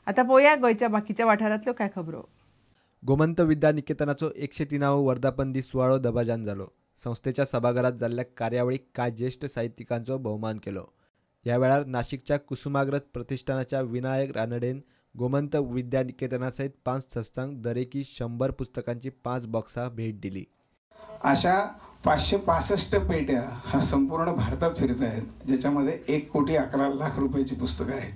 आतां पळोवया गोंयच्या बाकीच्या वाठारांतल्यो कांय खबरो. गोमंत विद्या निकेतनाचो 103वो वर्धापन दीस सुवाळो दबाज्यान जालो. संस्थेच्या सभाघरात जाल्ल्या कार्यावळीक कांय ज्येश्ठ साहित्यिकांचो भोवमान केलो. ह्या वेळार नाशिकच्या कुसुमाग्रज प्रतिष्ठानाच्या विनायक रानडेन गोमंत विद्या निकेतना सयत 5 संस्थांक दरेकी 100 पुस्तकांची 5 बॉक्सां भेट दिली. अशा 565 पेट्या हा संपूर्ण भारतात फिरत आहेत, ज्याच्यामध्ये 1,11,00,000 रुपयाची पुस्तकं आहेत.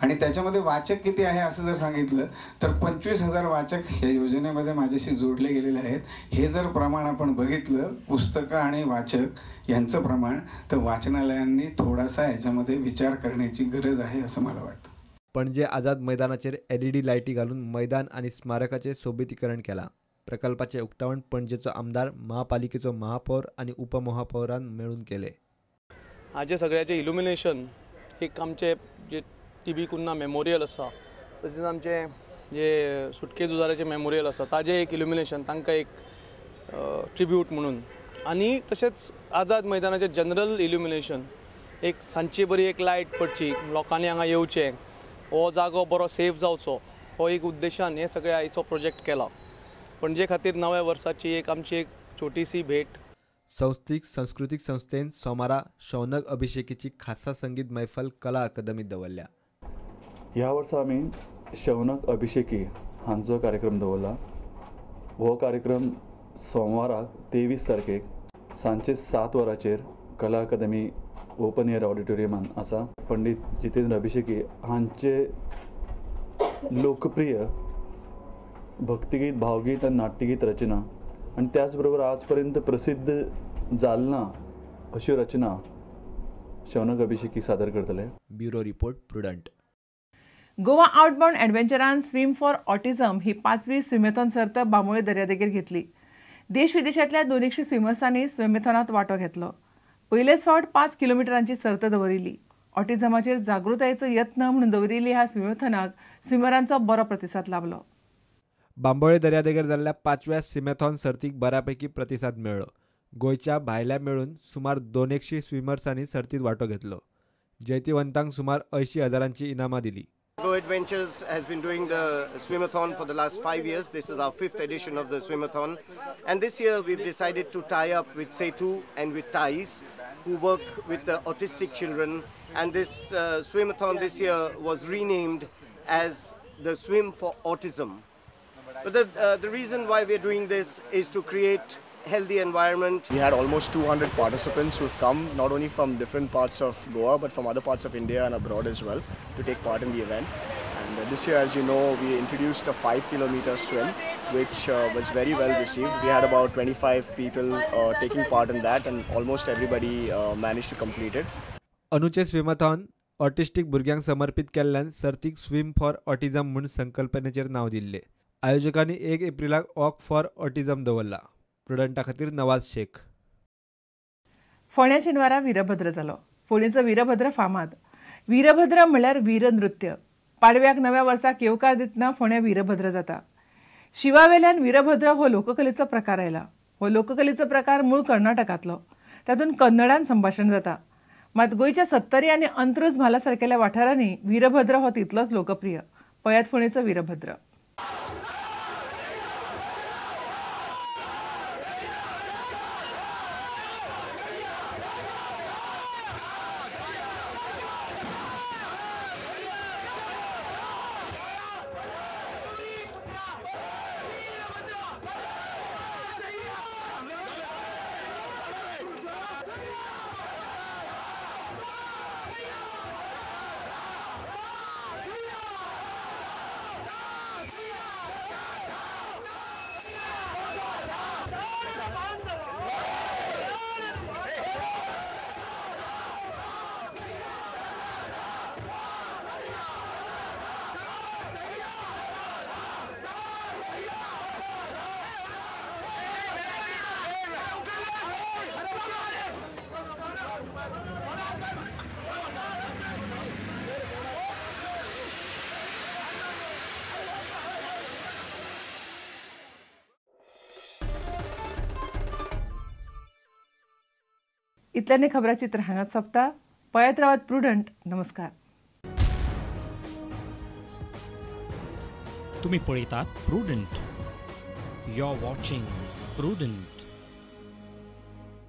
आणि त्याच्यामध्ये वाचक किती आहे असं जर सांगितलं तर 25,000 वाचक या योजनेमध्ये माझ्याशी जोडले गेलेले आहेत. हे जर प्रमाण आपण बघितलं, पुस्तकं आणि वाचक यांचं प्रमाण, तर वाचनालयांनी थोडासा याच्यामध्ये विचार करण्याची गरज आहे असं मला वाटतं. पणजे आझाद मैदानाचेर एलईडी लायटी घालून मैदान आणि स्मारकाचे सोबितीकरण केला. प्रकल्पाचे उक्तावण पणजेचो आमदार, महापालिकेचो महापौर आणि उपमहापौरान मेळून केले. हाजे सगळ्याचे इल्युमिनेशन एक आमचे जे टी बी कुन्हा मेमोरियल आसा, तशेंच आमचे जे सुटके झुजाराचे मेमोरियल आसा ताजें एक इल्युमिनेशन, तांकां एक ट्रिब्यूट म्हणून, आनी तशेंच आझाद मैदानाचें जनरल इल्युमिनेशन, एक सांजची बरी एक लायट पडची, लोकांनी हांगा येवचें, हो जागो बरो सेफ जावचो, हो एक उद्देशान हे सगळे आयचो प्रोजेक्ट केला. पणजे खातीर नव्या वर्साची एक आमची एक छोटीशी भेट. संस्थीक सांस्कृतीक संस्थेन सोमारा शौनक अभिषेकीची खासा संगीत मैफल कला अकादमीत दवरल्या. ह्या वर्सा आमी शौनक अभिषेकी हांचो कार्यक्रम दवरला. हो कार्यक्रम सोमवाराक 23 तारखेक सांजचे 7 वरांचेर कला अकादमी ओपन एअर ऑडिटोरियमान आसा. पंडित जितेंद्र अभिषेकी हांचे लोकप्रिय भक्तिगीत, भावगीत आनी नाट्यगीत रचना आनी त्याच बरोबर आज पर्यंत प्रसिद्ध जालना अश्यो रचना शौनक अभिषेकी सादर करतले. Bureau report, Prudent. Goa outbound ॲडव्हेंचरान swim for autism ही 5वी स्विमेथॉन सर्त बांबोळे दर्यादेगेर घेतली. देश विदेशांतल्या 200 स्विमर्सांनी स्विमेथॉनात वांटो घेतलो. पयलेच फावट 5 किलोमिटरांची सर्त दवरिल्ली. ऑटिझमाचेर जागृतायेचो यत्न म्हणून दवरिल्ली ह्या स्विमेथॉनाक स्विमरांचो बरो प्रतिसाद लाभलो. बांबोळे दर्यादेगेर जाल्ल्या 5व्या स्विमेथॉन सर्तीक बऱ्यापैकी प्रतिसाद मेळ्ळो. गोंयच्या भायल्या मेळून सुमार 200 स्विमर्सांनी सर्तीत वांटो घेतलो. जैतिवंतांक सुमार 80,000 इनामां दिली. Go Adventures has been doing the swimathon for the last 5 years. This is our 5th edition of the swimathon, and this year we've decided to tie up with Setu and with TIES, who work with the autistic children. And this swimathon this year was renamed as the Swim for Autism. But the reason why we're doing this is to create healthy environment. We had almost 200 participants who've come not only from different parts of Goa but from other parts of India and abroad as well to take part in the event. And this year, as you know, we introduced a 5-kilometer swim, which was very well received. We had about 25 people taking part in that, and almost everybody managed to complete it. अनुचे स्विमाथॉन autistic भुरग्यांक समर्पित केल्ल्यान सर्तीक swim for autism म्हूण संकल्पनेचेर नांव दिल्लें. आयोजकांनी 1 एप्रिलाक walk for autism दवरला. प्रुडंटा खातीर नवाज शेख. फोंड्या शेनवारा वीरभद्र जालो. फोंडेचो वीरभद्र फामाद. वीरभद्र म्हणल्यार वीरनृत्य. पाडव्याक नव्या वर्साक येवकार दितना फोंड्या वीरभद्र जाता. शिवावेल्यान वीरभद्र हो लोककलेचो प्रकार आयला. हो लोककलेचो प्रकार मूळ कर्नाटकांतलो. तातूंत कन्नडान संभाशण जाता. मात गोंयच्या सत्तरी आनी अंत्रुज म्हाला सारकेल्या वाठारांनी वीरभद्र हो तितलोच लोकप्रिय. पळयात फोंडेचो वीरभद्र. इतल्याने खबराचित्र हांगाच सोंपता. पळयत रावात प्रुडंट. नमस्कार. तुमी पळयतात Prudent. You are watching Prudent.